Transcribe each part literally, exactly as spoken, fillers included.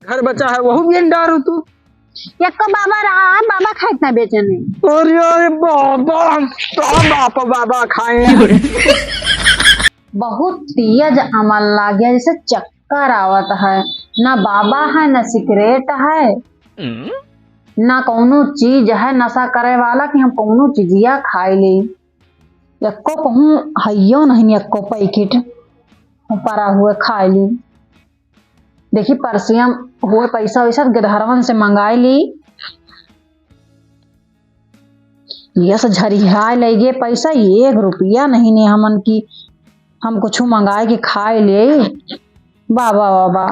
घर बचा है, वहू बेच डारो तू। एक्को बाबा रहा है, बाबा खाइत ना बेचने। अरे, अरे बाबा, हम तो बाप बाबा खाए। बहुत तेज अमल लागे, जैसे चक्कर आवत है। ना बाबा है, ना सिगरेट है, ना कौनो चीज है नशा करे वाला कि हम कौनो चीजिया खाए ली। एक्को कहूँ हइयो नहीं, एक्को पैकेट परा हुए खाए ली। देखी, परसिया हुए पैसा वैसा गिरहरवन से मंगाए ली। यस झरिहाए लइगे पैसा, एक रुपया नहीं ने हमन की, हम कुछ मंगाए के खाए ले। बाबा, बाबा,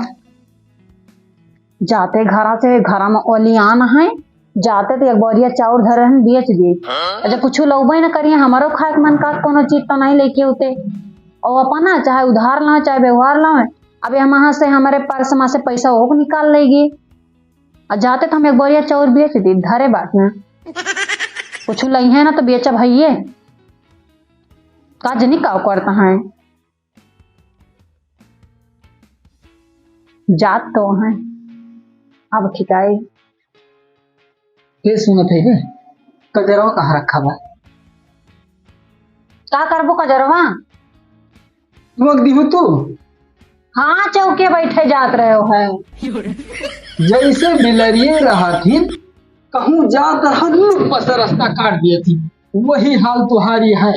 जाते घरा से, घरा में ओलियान है, जाते तो एक बोरिया चाउर धरे रहन, बेच दे। अच्छा, कुछ लौबे न करिए, हमारो खाए के मन का कोनो चीज तो नहीं लेके होते। और अपना चाहे उधार लावे, चाहे व्यवहार लावे, अब हम यहाँ से हमारे पर्स में से पैसा ओक निकाल लेगी। आ जाते तो हम एक बोरिया चाउर बेच दी, धरे बात में। कुछ लइहे ना तो बेचब हइये। का जनी का करता है? जात तो हैं, अब खिकाई। के सुनत है के? कजरवा कहाँ रखा बा? का करबो कजरवा? तुमक दिहू तू? हाँ, चौके बैठे जात रहे हो है। जैसे बिलरिए रहा थी, कहूँ जात रहा, मुँह पर से रास्ता काट दिए थी। वही हाल तुहारी है।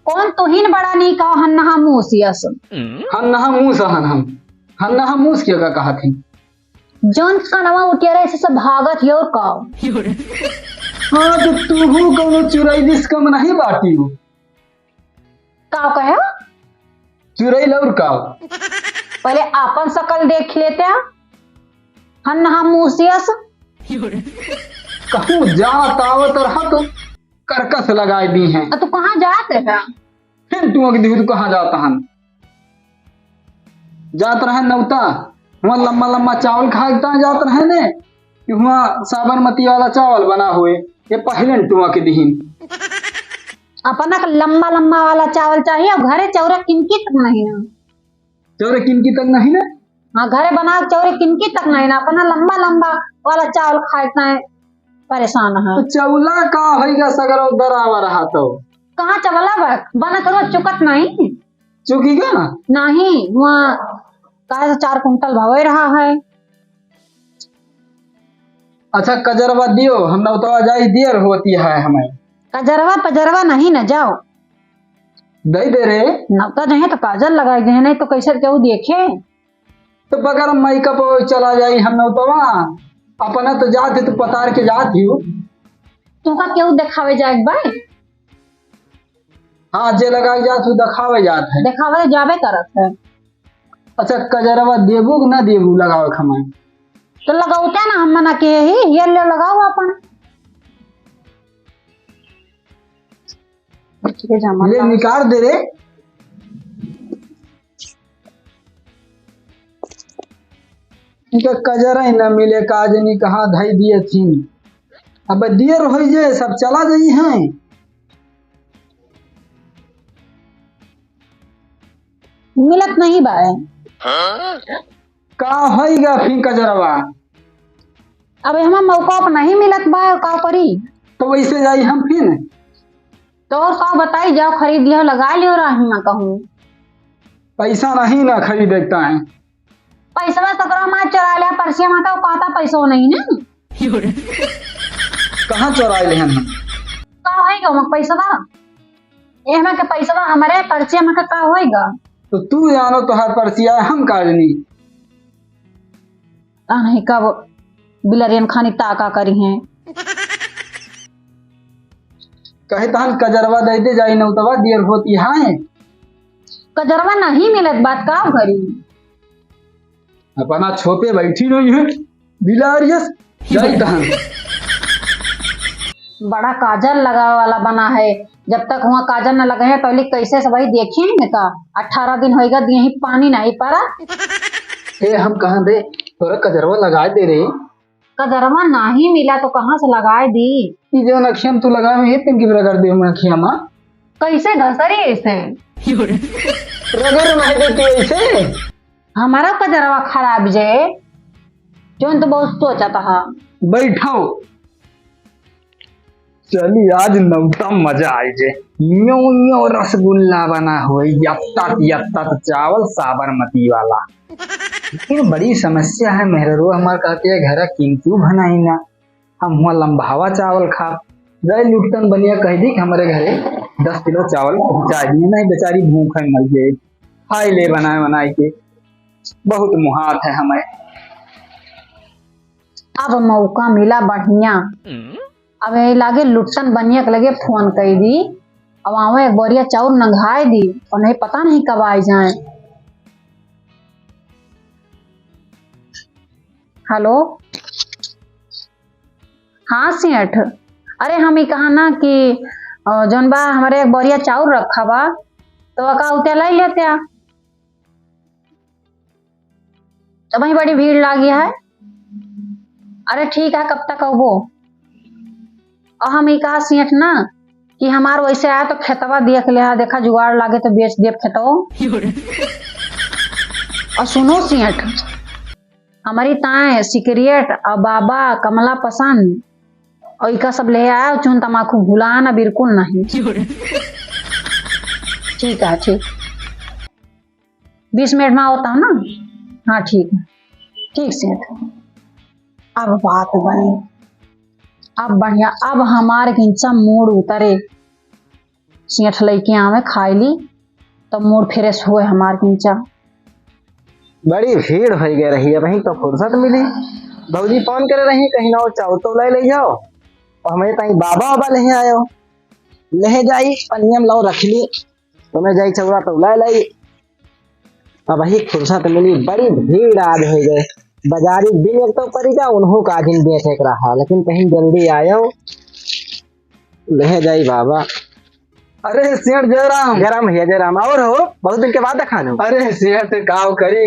कौन तुहिन बड़ा नीक हो, हन्नहा मूस यस। हन्नहा मूस हन हम। हन्नहा मूस के का कहा थी? जौन कनवा उठिया रहे, से सब भागत ही और का? हाँ, तो तू हो कौनो चुरैलिस कम नहीं बाटी हो। का कहे? चुरैल और का? पहले आपन शकल देख लेते हैं। हन्नहा मूस यस। कहूँ जात आवत रहत करकस लगाए दी हैं। आ, तू कहाँ जात है? फिर तू अगदी तू कहाँ जात हन? जात रहे नौता, वहाँ लम्बा लम्बा चावल खाए के तान जात रहे ने, कि वहाँ साबरमती वाला चावल बना हुए, ये पहले टुआ के दिहिन। अपना के लम्बा लम्बा वाला चावल चाहिए और घरे चौरा किनकी तक नहीं ना। चौरे किनकी तक नहीं ना? हाँ, घरे बना चौरे किनकी तक नहीं ना, अपना लम्बा लम्बा वाला चावल खाए के तान परेशान है। तो चौला का होइगा सगरो दरावा रहा तो? कहाँ चवला बा? बना करो चुकत नहीं। चुकी का? नहीं, वहाँ काहे से चार कुंटल भवे रहा है। अच्छा, कजरवा दियो, हम नौतवा जाई, देर होती है हमें। कजरवा पजरवा नहीं न जाओ। दे दे रे। नौता नहीं तो काजल लगाई दे, नहीं तो कैसे केहू देखे। तो बगैर मेकअप चला जाई हम नौतवा, अपना तो जात ही, तो पतार के जात ही हो। तुमका केहू देखावे जाए के बा? हाँ, जे लगा के जात हूँ, देखावे जात है। देखावे जाबे करत है। अच्छा, कजरवा देबू कि ना देबू लगावे के हमें? तो लगावते ना, हम मना के ही, ये ले लगाओ अपन। ठीक है, जमा ले कर। निकाल दे रे। इनका कजरा ही ना मिले, का जनी कहाँ धई दिए थी। अब देर होई जे, सब चला जाई हैं। मिलत नहीं बा। का होइगा फिर कजरवा? अब हमें मौका पर नहीं मिलत बा, का करी? तो वैसे जाई हम फिर। तो और का बताई, जाओ खरीद लियो, लगा लियो राही में कहूँ। पैसा नहीं ना खरीदे के ताई। पैसवा सकरो मार चोरा लिया, पर्सिया में तो कहता पैसो नहीं ना। कहाँ चोराए लेहन हम? का होइगा मक पैसवा? एहमा के पैसवा हमरे पर्सिया में का होइगा? तो तू जानो तोहार पर्सिया है, हम का जनी। आ नहीं कब बिलरियन खानी ताका करी हैं। कहे तहन कजरवा दे दे जाई नौतवा, देर होती है। कजरवा नहीं मिलत बात का करी? अपना छोपे बैठी रही है बिलारियस, जाई तहन। बड़ा काजल लगावे वाला बना है, जब तक हुआ काजल न लगे है तो लिख कैसे से भाई देखिए न का अठारह दिन होएगा, यही पानी नहीं पड़ा। ए, हम कहाँ दे तोरा कजरवा लगाए दे रे। कजरवा नाही मिला तो कहाँ से लगाए दी? ई जौन अखिया में तू लगावे है, पिंकी रगड़ दे हम अखिया में। कैसे घसरी ऐसे? रगड़ नहीं देती ऐसे। हमारा कजरवा खराब जे। जौन तो बहुत सोचत हा। बैठो। चली, आज नौता मजा आई जे। न्यो न्यो रसगुल्ला बना होई, यत्तत यत्तत चावल साबरमती वाला। लेकिन बड़ी समस्या है, मेहररुआ हमार कहती है, "घरा किंतु बनाई ना, हम हुआ लंबावा चावल खाब।" जाए लुटतन बनिया कह दी कि हमरे घरे दस किलो चावल पहुँचा दी, नहीं बेचारी भूख है मर गई, खाई ले बनाए बनाए के, बहुत मुहात है हमें। अब मौका मिला बढ़िया। अब यही लागे लुट्टन बनिया के लगे फोन कई दी, अब आवे एक बोरिया चाउर नंगाए दी, और नहीं पता नहीं कब आए जाए। हेलो, हाँ सेठ, अरे हम ई कहा ना कि अ, जौन बा हमारे एक बोरिया चाउर रखा बा, तो का उते लाई लेते आ। तो वहीं बड़ी भीड़ लागी है। अरे ठीक है, कब तक अबो? और हम ई कहा सेठ ना कि हमार वैसे आया तो खेतवा देख ले, देखा जुगाड़ लागे तो बेच देब खेतवा। और सुनो सेठ, हमारी ताए सिकरेट और बाबा कमला पसंद और इका सब ले आया, चून तमाकू भुला ना, बिल्कुल नहीं। ठीक है, ठीक। बीस मिनट में आवता हूँ ना। हाँ, ठीक है, ठीक सेठ। अब बात बनी, अब बढ़िया, अब हमार किंचा मूड उतरे। सेठ लइके आवे, खाई ली, तब मूड फ्रेश होए हमार किंचा। बड़ी भीड़ होइ गए रही, अबहीं तो फुर्सत मिली। भौजी फोन करे रही, कहीं ना वो चाउर तो लाई ले जाओ, और हमें ताई बाबा बाबा ले आयो, ले जाई पनिया में लाओ रख ली। तो मैं जाई चौरा तो लाई लाई। अबही फुर्सत मिली, बड़ी भीड़ आज होइ गए। बाजारी दिन एक तो परी का, उन्हों का दिन देख एक रहा, लेकिन कहीं जल्दी आयो, ले जाई बाबा। अरे सेठ जयराम। जयराम भैया, जयराम। और हो, बहुत दिन के बाद देखा नु। अरे सेठ, काव करी,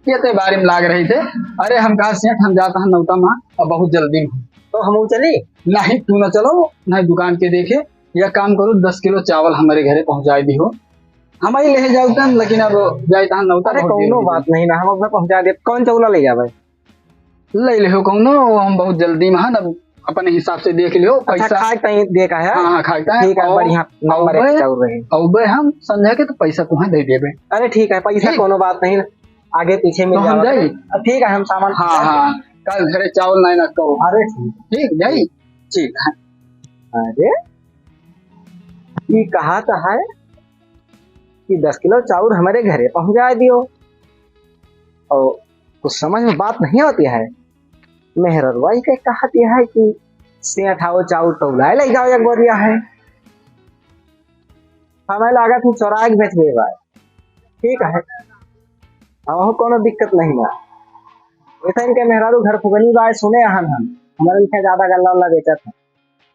ये तो बारी में लाग रही थे। अरे हम कहा सेठ, हम जाता है नौता माँ, अब बहुत जल्दी में। तो हम चली? नहीं, तू ना चलो, नहीं दुकान के देखे। या काम करो, दस किलो चावल हमारे घरे पहुँचाई दी हो। हम ही ले जाऊ तन, लेकिन अब जाए तहाँ नौता अरे बहुत देर कौनो हो बात गई। नहीं ना, हम अपना पहुँचा दे। कौन चौला ले जावे? ले ले हो कौनो, हम बहुत जल्दी में हन, अब अपने हिसाब से देख लियो अच्छा, पैसा। खाए ताई दे का है? हाँ, हाँ, खाए ताई। ठीक है, और बढ़िया, नंबर एक अउबे, चाउर रहे। अउबे हम संझा के तो पैसा तुम्हें दे देबे। अरे ठीक है, पैसा ठीक। कौनो बात नहीं, आगे पीछे मिल तो हम जावा। जाई? ठीक है, हम सामान हाँ, हाँ, कल घरे चावल नहीं ना कहो। अरे ठीक। ठीक, जाई? ठीक है। अरे, ये कहा तो है कि दस किलो चाउर हमारे घरे पहुंचा दियो। और कुछ समझ में बात नहीं आती है। मेहररुआ ही के कहती है कि सेठ आओ चाउर तौलाए ले जाओ एक बोरिया है। हमें लागत है चोराए के बेच देबा। ठीक है, अहू कोनो दिक्कत नहीं बा। वैसे इनके मेहरारू घर फुगनी बा, सुने अहन हम, हमारे लिखे ज्यादा गल्ला उल्ला बेचत है।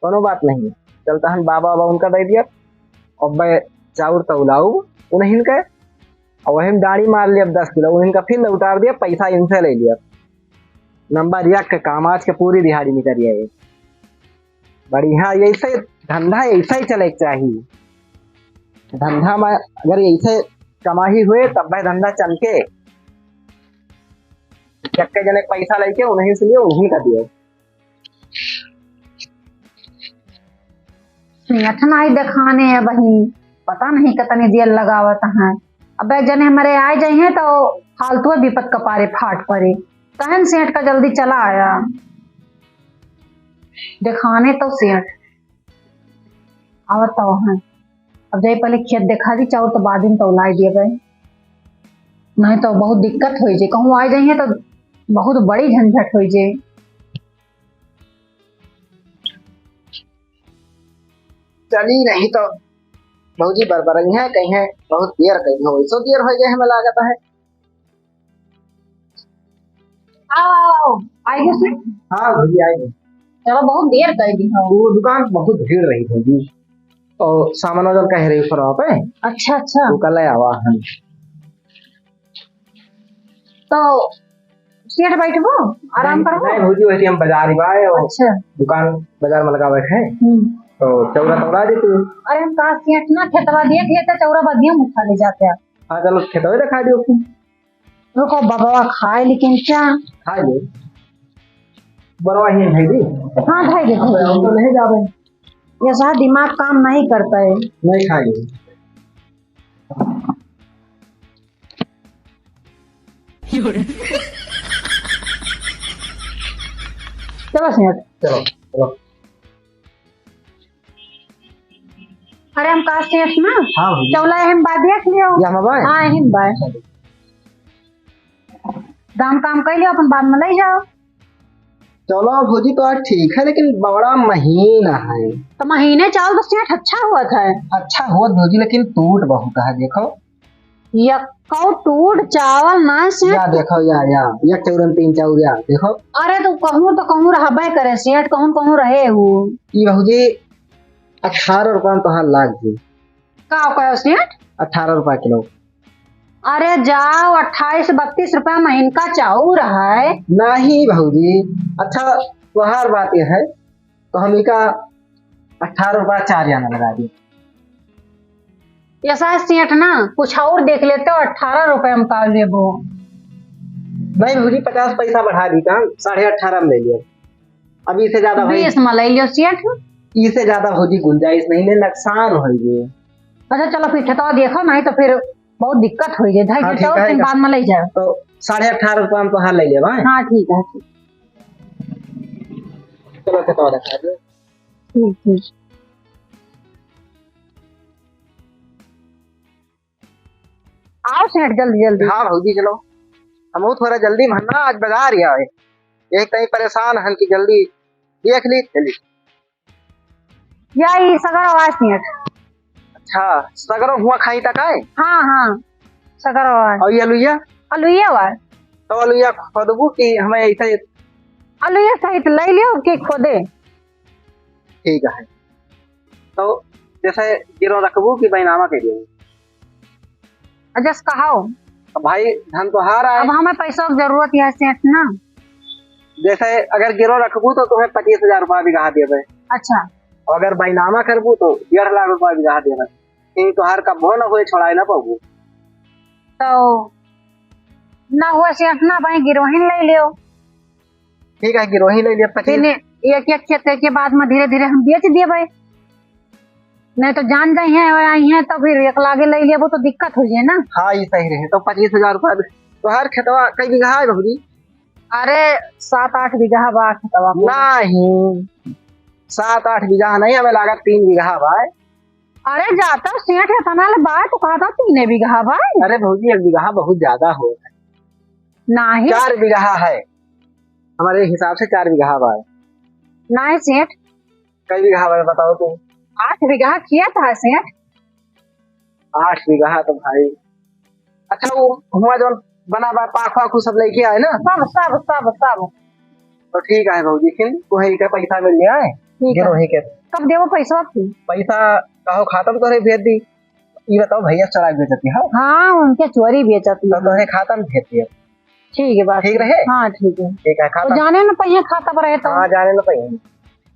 कोनो बात नहीं, चलता हम बाबा बाबा उनका दे दिया। अब मैं चाउर तौलाऊ उन्हीं के, और वही में डाड़ी मार लिया दस किलो, उन्हीं का फिर लौटार दिया, पैसा इनसे ले लिया। नंबर एक के काम आज के पूरी दिहाड़ी में करिए। बढ़िया, ऐसे धंधा ऐसे ही चले के चाहिए। धंधा में अगर ऐसे कमाई हुए तब भाई धंधा चमके। जक्के जने पैसा लेके उन्हीं से लिए, उन्हीं का दियो। सेठ नाई देखाने है बहिन, पता नहीं कितनी देर लगावत हैं। अबे जने हमारे आए जाइए तो फालतू विपत कपारे फाट पड़े। कहन सेठ का जल्दी चला आया। देखाने तो सेठ आवत तो हैं। अब जाई पहले खेत देखा दी, चाउर तो बाद में तौलाई दिए गए, नहीं तो बहुत दिक्कत होई जे, कहूँ आ जाइए तो बहुत बड़ी झंझट होई जे। चली रही तो भौजी बरबरई है, कहीं है बहुत देर कही हो, ऐसो देर हो गए हमें लागत है। आओ, आइए से। हाँ भौजी, आइए। चलो, बहुत देर कर दी हो। वो दुकान बहुत भीड़ रही भौजी, और सामान वजन कह रही ऊपर वहाँ पे। अच्छा, अच्छा। वो कल आवा हम। तो सेठ बैठबो, आराम नहीं, करबो? नहीं भौजी, वैसे हम बाजार ही आए और अच्छा। दुकान बाजार में लगा बैठे हैं। हम्म। तो चौरा तौरा देते। अरे हम कहा सेठ ना खेतवा देख लेते, चौरा बदिया में उठा ले जाते हैं। हाँ चलो, खेतवा दिखा दियो फिर। रुको, बबवा खाए लेकिन क्या? खाए ले। बरवा ही है भाई जी। हाँ भाई जी, भाई जी। हम तो नहीं जा रहे। ये सारा दिमाग काम नहीं करता है। नहीं खाएंगे। चलो सेठ। चलो, चलो। अरे हम कहा सेठ ना, हाँ भौजी। चौला एहम बा देख लियो। या हम बाय? हाँ, एहम बाय। चलो। दाम काम कर लियो, अपन बाद में ले जाओ। चलो भौजी, तो आज ठीक है, लेकिन बड़ा महीन है। तो महीने चावल तो सेठ अच्छा हुआ था। अच्छा हुआ भौजी, लेकिन टूट बहुत है, देखो। यक्को टूट चावल ना सेठ। या देखो, या, या, या चौरन तीन चाउर, या देखो। अरे तो कहूँ तो कहूँ रहबे करे सेठ, कहूँ कहूँ रहे हु। ई भौजी, अठारह रुपया में तोहार लाग जी। का कहो सेठ? अठारह रुपया किलो। अरे जाओ, अट्ठाईस बत्तीस रुपया महीन का चाउर है। नहीं भौजी, अच्छा, तोहार बात ये है, तो हम इका अठारह रुपया चार आना लगा दी। ऐसा है सेठ ना, कुछ और देख लेते हो, अठारह रुपया में का लेबो? नहीं भौजी, पचास पैसा बढ़ा दी, काम साढ़े अठारह में ले लियो। अब इसे ज्यादा भाई, बीस में ले लियो सेठ। इसे ज्यादा भौजी गुंजाइश नहीं ले, नुकसान हो गए। अच्छा चलो फिर खेतवा देखो, नहीं तो फिर बहुत दिक्कत हो गई। ढाई हाँ, ठीक है, बाद में ले जाओ। तो साढ़े अठारह रुपया में तोहार ले लेबा। हाँ ठीक है, ठीक। चलो खेतवा देखा दे। ठीक, ठीक। आओ सेठ, जल्दी, जल्दी। हाँ भौजी, चलो। हम थोड़ा जल्दी में ना, आज बाजार ही आए। एक तई परेशान हन कि जल्दी देख ली, चली। या ई सगरो आवाज सेठ। अच्छा, सगरो हुआ खाई तक आए? हाँ, हाँ, सगरो आवाज। और ये अलुइया? अलुइया आवाज। तो अलुइया खोदबू कि हमें ऐसा ही? अलुइया सहित ले लियो कि खोदे? ठीक है। तो जैसे गिरो रखबू कि बैनामा के देबू? जस कहाओ। अब भाई, धन तोहार आए। अब हमें पैसों की जरूरत है सेठ ना। जैसे अगर गिरो रखबू तो तुम्हें पच्चीस हजार रुपया बीघा देबे। अच्छा। और अगर बैनामा करबू तो डेढ़ लाख रुपया बीघा देबे। लेकिन तोहार कब्बो न होए, छोड़ाए ना पाबू। तो ना हुआ सेठ ना, भाई गिरोहिन ले लियो। ठीक है, गिरोही ले लिया पच्चीस। फिर एक एक खेत के बाद में धीरे धीरे हम बेच दिए भाई, नहीं तो जान जाए हैं और आई हैं तो फिर एक लागे ले लेबो तो दिक्कत हो जाए ना। हाँ, ये सही रहे, तो पच्चीस हजार रुपया भी। तो हर खेतवा कई बीघा है भौजी? अरे सात आठ बीघा बा खेतवा पूरा। नहीं, सात आठ बीघा नहीं, हमें लागत तीन बीघा बा। अरे जाता सेठ है तना ले बा, तो कहता तीन बीघा बा। अरे भौजी, एक बीघा बहुत ज्यादा हो। नहीं। चार बीघा है, हमारे हिसाब से चार बीघा बा। नहीं सेठ। कई बीघा बा बताओ तुम? आठ बीघा खेत है सेठ। आठ बीघा तो भाई, अच्छा वो हुआ जौन बना बा, पाखु वाखु सब लेके आए ना? सब, सब, सब, सब। तो ठीक है भौजी, फिर वही का पैसा मिल जाए। ठीक है। गिरोही के। कब देबो पैसा फिर? पैसा कहो खाता में तोहरे भेज दी। ये बताओ भैया चोरा बेचती हो? हाँ, उनके चोरी बेचती तो है। तोहरे खाता में भेज दिया। ठीक है, बात ठीक रहे? हाँ, ठीक है। ठीक है, खाता तो जाने न पहिए खाता पर रहे तो। हाँ, जाने न पहिए।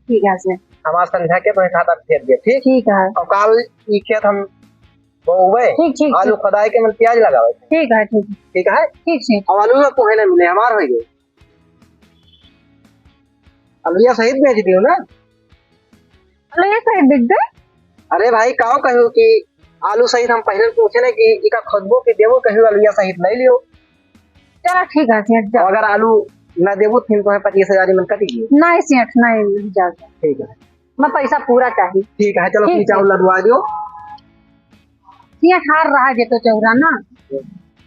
ठीक है, से। हमार समझा के तोहे खाता भेज दे, ठीक? ठीक है। और काल ई खेत हम बोवे, ठीक, ठीक, आलू ठीक। खोदाई के मन प्याज लगावे। ठीक है, ठीक है। ठीक है? ठीक, ठीक। और आलू में कोहे ना मिले, हमार होई गए। अलुइया सहित भेज दियो ना। अलुइया सहित भेज दे। अरे भाई, काओ कहो कि आलू सहित हम पहले पूछे ना कि इका खोदबो कि देबो, कहो अलुइया सहित ले लियो। चलो ठीक है सेठ, जाओ। अगर आलू ना देबू, फिर तुम्हें पच्चीस हजार में कटी गई। नहीं सेठ, नहीं, नहीं जाओ। ठीक है। मैं पैसा पूरा चाहिए। ठीक है, चलो ठीक पीछा है। लदवा दियो। सेठ हार रहा जे तो चौरा ना,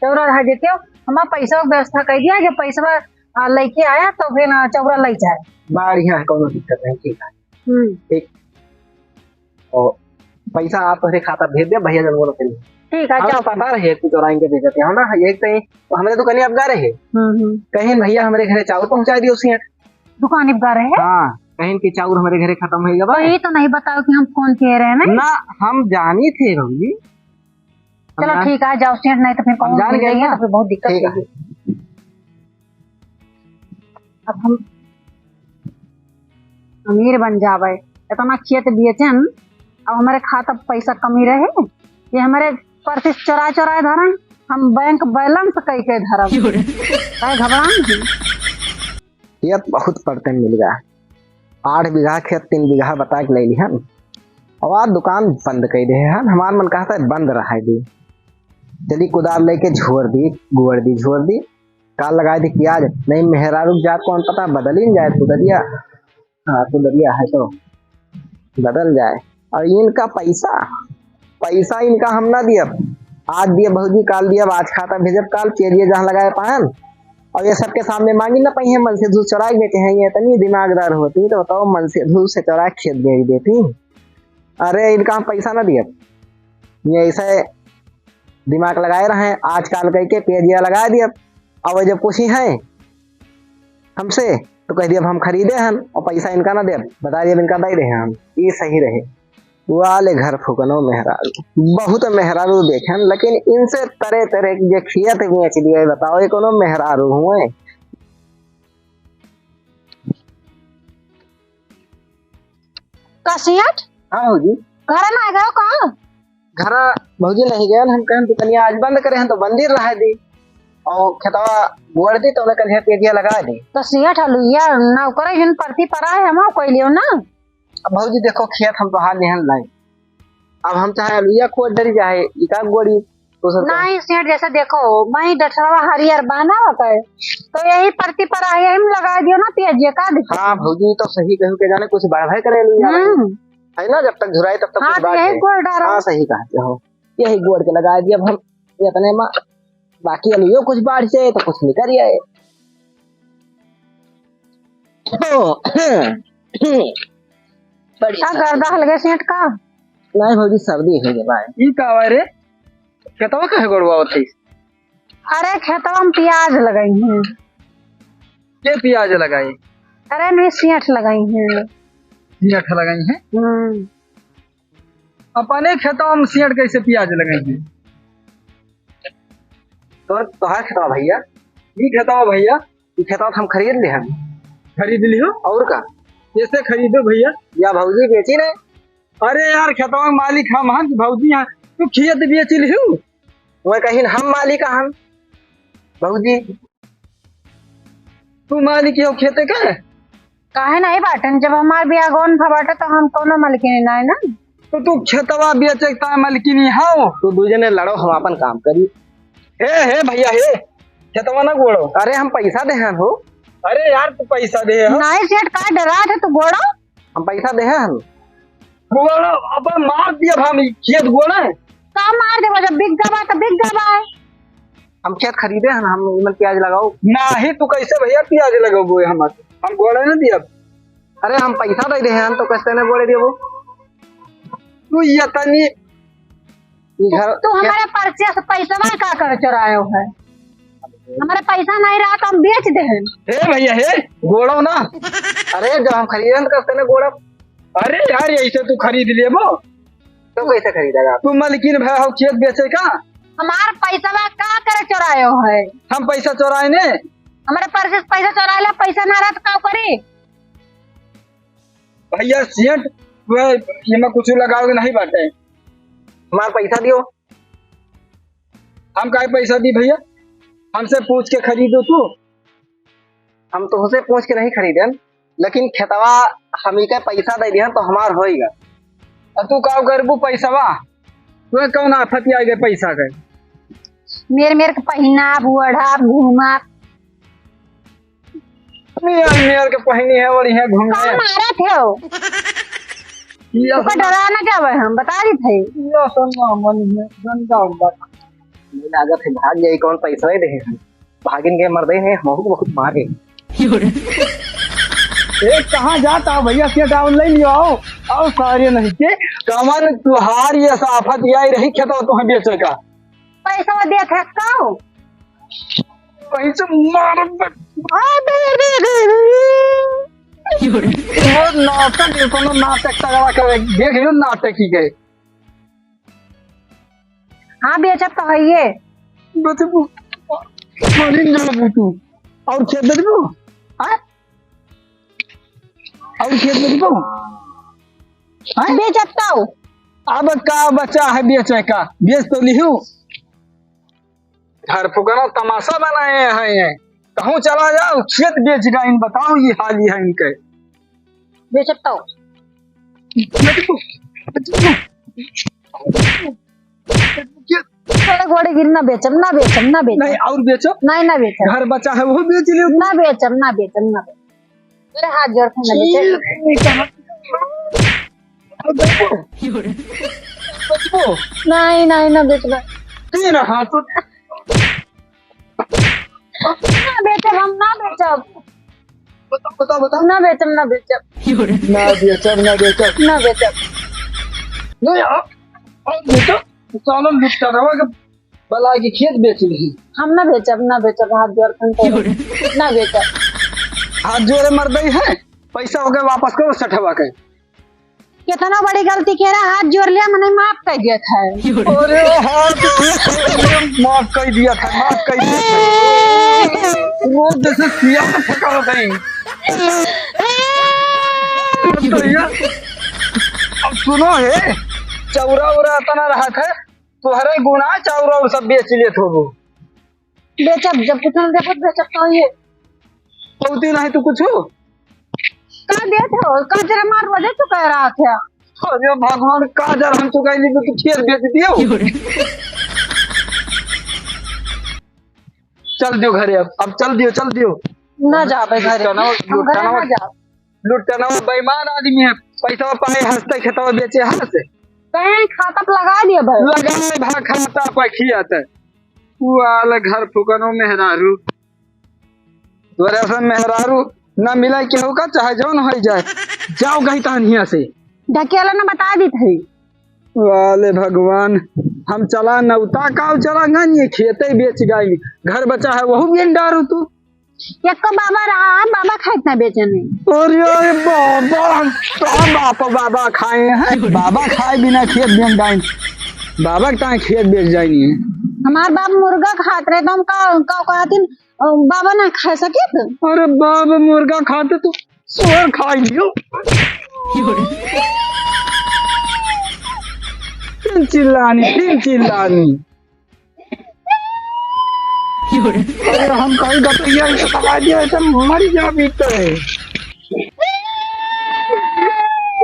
चौरा रहा जेते हो, हमारा पैसा की व्यवस्था कर दिया, जो पैसा आ, लेके आया तो फिर ना चौरा ले जाए। बढ़िया है, कोनो दिक्कत नहीं, ठीक है। हम्म। ठीक। और पैसा आप तोहरे खाता भेज दे, भैया जन बोलो के लिए। ठीक है, हम जाओ। पता रहे कुछ और आएंगे भेजते हैं ना, एक तो हमरे दुकानी आप गा रहे। हम्म, हम्म। कहीं भैया हमरे घरे चाउर पहुंचा दियो सेठ। दुकानी पे गा रहे हैं? हाँ, कहीं कि चाउर हमरे घरे खत्म हो गया तो बा। ये तो नहीं बताओ कि हम फोन किए रहे ना। ना, हम जानी थे भौजी। हम चलो जान- ठीक है, जाओ सेठ, नहीं तो फिर हम कौन जान मिल गए जाइए ना। तो फिर बहुत दिक्कत ठीक है। होगी। अब हम अमीर बन जावे, इतना खेत बेचन, अब हमारे खाता पैसा कमी रहे, ये हमारे पर्स चोरा चोरा धरन, हम बैंक बैलेंस कई के धरब। क्यों रे? काहे घबरान जी? खेत बहुत परते मिल गया, आठ बीघा खेत तीन बीघा बता के ले लिहन, और आज दुकान बंद कर दे हन। हमार मन कहता है बंद रहा दी, चली कुदार लेके झोर दी, गोड़ दी, झोर दी, काल लगा दी प्याज। नहीं मेहरारू जात कौन पता बदल ही न जाए कुदरिया। हाँ, कुदरिया है तो बदल जाए। और इनका पैसा, पैसा इनका हम ना दियब, आज दियब भौजी, काल दियब, आज खाता भेजब, काल के दिए जहाँ लगाए पायन। और ये सबके सामने मांगी ना पाई है, मन से धूस चुरा के बेचे हैं, ये इतनी दिमागदार होती तो बताओ, मन से धूस से चुरा के खेत बेच देती। अरे इनका हम पैसा ना दियब, ये ऐसे दिमाग लगाए रहे, आज काल कह के पेजिया लगा दियब। अब जब पूछी है हमसे तो कह दियब हम खरीदे हन और पैसा इनका ना देब, बता दियब इनका दे रहे हम, ये सही रहे। वाले घर फुकनो मेहरारू, बहुत मेहरारू देखे हन, लेकिन इनसे तरे तरे के जे खियत बेच दिए, बताओ ये कोनो मेहरारू हुए? का सेठ? हाँ भौजी। घर ना गयो का? घर भौजी नहीं गए, हम कहें दुकानिया आज बंद करे हैं तो बंदी रह दी, और खेतवा गोड़ दी तो उन्हें कल पेजिया लगा दी। तो सेठ हलुइया नौकर जिन परती परा है, हम कोई लियो ना। अब भौजी देखो खेत हम तो हाल नहीं लाई, अब हम चाहे अलुइया खोद डरी चाहे इका गोड़ी, तो सब नहीं सेठ, जैसे देखो, वही डठरवा हरियर बाना होता है, तो यही परती पर आ, यही में लगा दियो ना प्याज, ये का दिक्कत? हाँ भौजी, तो सही कहू के जाने कुछ बढ़ावे करे अलुइया में। हम्म। है ना, जब तक झुराई तब तक हाँ, कुछ तो बात यही है। गोड़ डारो। हाँ, सही कहा हो, यही गोड़ के लगा दिया अब हम इतने में, बाकी अलुइयो कुछ बाढ़ जाए तो कुछ निकल आए। बड़ी का गर्दा हलगे सेठ का? नहीं भौजी, सर्दी हो गई भाई। ई का आवा रे? खेतवा काहे गोड़वावत है? अरे खेतवा में प्याज लगाई हैं। के प्याज लगाई? अरे नहीं, सेठ लगाई हैं। सेठ लगाई हैं? हम्म। अपने खेतवा में सेठ कैसे प्याज लगाई हैं? तोर, तोहार खेतवा भैया? ई खेतवा भैया? ई खेतवा तो हम खरीद ले हम। खरीद लियो? और का? कैसे खरीदो भैया? या भौजी बेची ने। अरे यार, खेतवा के मालिक हम हन कि भौजी हैं? तू खेत बेच लियो? वह कहीं हम मालिक हन भौजी। तू मालिक हो खेते के? काहे नहीं बाटन, जब हमार बियाह गौन भा बाटे तो हम कोनो मलकिनी नहीं ना। तो तू खेतवा बेचे के ताय मलकिनी हो? तू दू जने लड़ो, हम अपन काम करी। हे, हे भैया, हे, खेतवा ना गोड़ो। अरे हम पैसा दे हैं हो। अरे यार, तू पैसा दे हो। नहीं सेठ, का डरा थे तू गोड़ो? हम पैसा दे हैं हम। गोड़ो, अब मार दिया हम खेत गोड़े। का मार देबो, जब बिक गबा तो बिक गबा है। हम खेत खरीदे हैं, हम इमन प्याज लगाओ। नाही, तू कैसे भैया प्याज लगाओ हम, हम गोड़े ना दिया। अरे हम पैसा दे दे हैं, तो कैसे ने गोड़े देबो? तू ये तनी ई घर तू हमारे पर्चे से पैसवा का कर चुरायो है? हमारे पैसा नहीं रहा तो हम बेच दे हैं। हे भैया, हे, गोड़ो ना। अरे, जब हम खरीदन तो कहते ना गोड़ा। अरे यार, ऐसे तू खरीद लेबो? तो कैसे खरीदेगा? तू मलकिन भा हो खेत बेचे का? हमार पैसवा का करे चुरायो है? हम पैसा चुराए ने? हमारे पर्चे से पैसा चुरा ले, पैसा ना रहा तो का करी? भैया सेठ, वह, ये में कुछ लगाओगे नहीं बाटे। हमार पैसा दियो। हम काहे पैसा दी भैया? हमसे पूछ के खरीदो तू। हम तुमसे पूछ के नहीं खरीदन, लेकिन खेतवा हमी के पैसा दे दिहन तो हमार होइगा। अब तू का करबू पैसवा? तू कौन आफत आ गए पैसा के? मेर मेर के पहिना, बुढ़ा, घूमा। मेर मेर के पहिनी है और यहाँ घूमे। का मारत हो? ये तुमको सुना। डरा ना जावे, हम बता दी थे। ये सुना मन में गंदा उंदा। नहीं लागत है, भाग जाई, कौन पैसा ही दे हम। भागिन के मर दे हैं, हमहू को बहुत मारे। ए, कहाँ जाता हो भैया? सेठ आओ, ले लियो, आओ। आओ सारे नहीं के। कमन तुहार ये साफत यही रही, खेतवा तुम्हें बेचे का। पैसा देत है का? पैसे मारब। अरे रे रे रे। वो नाटक, ये कोनो नाटक तगड़ा करे, देख लियो नाटक ही गए। हाँ, बेचब तो हइये। बेचबू, मरिन जलबू तू। और खेत बेचबू? हाँ? और खेत बेचबू? हाँ? बेचब तो। अब का बचा है बेचे का? बेच तो लिहू। घर फुकना तमाशा बनाए हैं ये। कहूँ चला जाओ, खेत बेच डाइन, बताओ ये हाल ही है इनके। बेचब तो। बेचबो, बेचबो। सड़क बड़े गिर ना बेचब, ना बेचब, ना बेचब। नहीं, और बेचो। नहीं, ना बेचब। घर बचा है, वो बेच लियो। ना बेचब, ना बेचब, ना बेचब। अरे हाथ जोड़ के ना बेचब। ठीक है। बेचबो। बेचबो। नहीं, नहीं, ना बेचब। तीन हाथ तो ना बेचब, हम ना बेचब। बताओ, बताओ, बताओ। ना बेचब, ना बेचब। ना बेचब, ना बेचब। ना बेचब। नहीं, आप, आप बेचो, सालन लुट्टा रहा के बला के खेत बेच ली। हम ना बेचब, ना बेचब, हाथ जोड़ के ना बेचब। हाथ जोड़े मर गई है, पैसा हो गए वापस करो सठवा के। कितना बड़ी गलती के रहा, हाथ जोड़ लिया, मने माफ कर दिया था। अरे हाथ माफ कर दिया था, माफ कर दिया था। वो जैसे सिया फेंका होता ही। तो ये, अब सुनो हे, चौरा उरा इतना रहा था, तोहरे गुना चौरा और सब बेच लेत होबो। बेचब, जब कुछ ना देबो, बेचब तो ये। पौती नहीं तो कुछ हो। का देत हो? का जरा मार रोजे चुका रहा था। अरे भगवान, का जरा हम चुकाई ली तो तू खेत बेच दियो। चल दियो घरे अब, अब चल दियो, चल दियो। ना जाबे घरे। लुटनवा, हम घरे लुटनवा, ना जाब। लुटनवा बेईमान आदमी है, पैसा पाए हंसते खेतवा बेचे हंस। कहीं खाता पे लगा दिया भाई। लगाए भा खाता पे खियाते। वो आल घर फुकनो मेहरारू। तोरे ऐसा मेहरारू ना मिला केहू का, चाहे जौन होई जाए। जाओ कहीं तहन हियां से। ढकेला ना बता दी थी। वाले भगवान, हम चला नौता काव चला गन, ये खेते बेच गई। घर बचा है वहू बेच डारू तू। एको बाबा रहा, बाबा खाइत ना बेचे नहीं। अरे, अरे बाबा, हम तो बाप बाबा खाए हैं। बाबा खाए बिना खेत बेच डाइन। बाबा के ताए खेत बेच जाइनी है। हमार बाप मुर्गा खात रहे तो हम का, का कहतिन, अ, बाबा ना खा सकित? अरे बाप मुर्गा खाते तो सोर खाई लियो। तीन चिल्लानी, तीन चिल्लानी। अरे हम कहीं गपैया इसे दबा दिया, ऐसे मर जा भीतर है।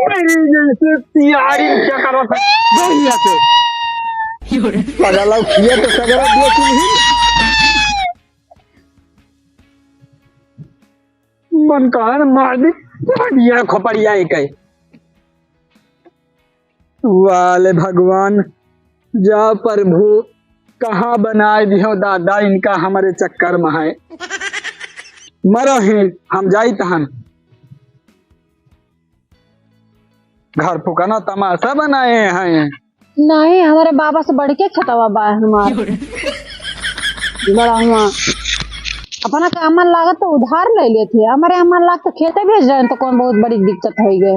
मेरी जैसे तिहारी क्या करो था? बढ़िया से। पगला खिया तो सगरा दिया तू ही। मन कहा न मार दी, खोपड़िया, खोपड़िया ही कहे। वाले भगवान, जा प्रभु, कहाँ बनाए दिहो दादा, इनका हमरे चक्कर में है। मरो ही, हम जाई तहन। घर फुकाना तमाशा बनाए हैं। नहीं, हमारे बाबा से बढ़ के खेतवा बा हमार। बड़ा हुआ। अपना का अमन लागत तो उधार ले लेते, हमारे अमन लाग तो खेते भेज रहे हैं, तो कौन बहुत बड़ी दिक्कत हो गई।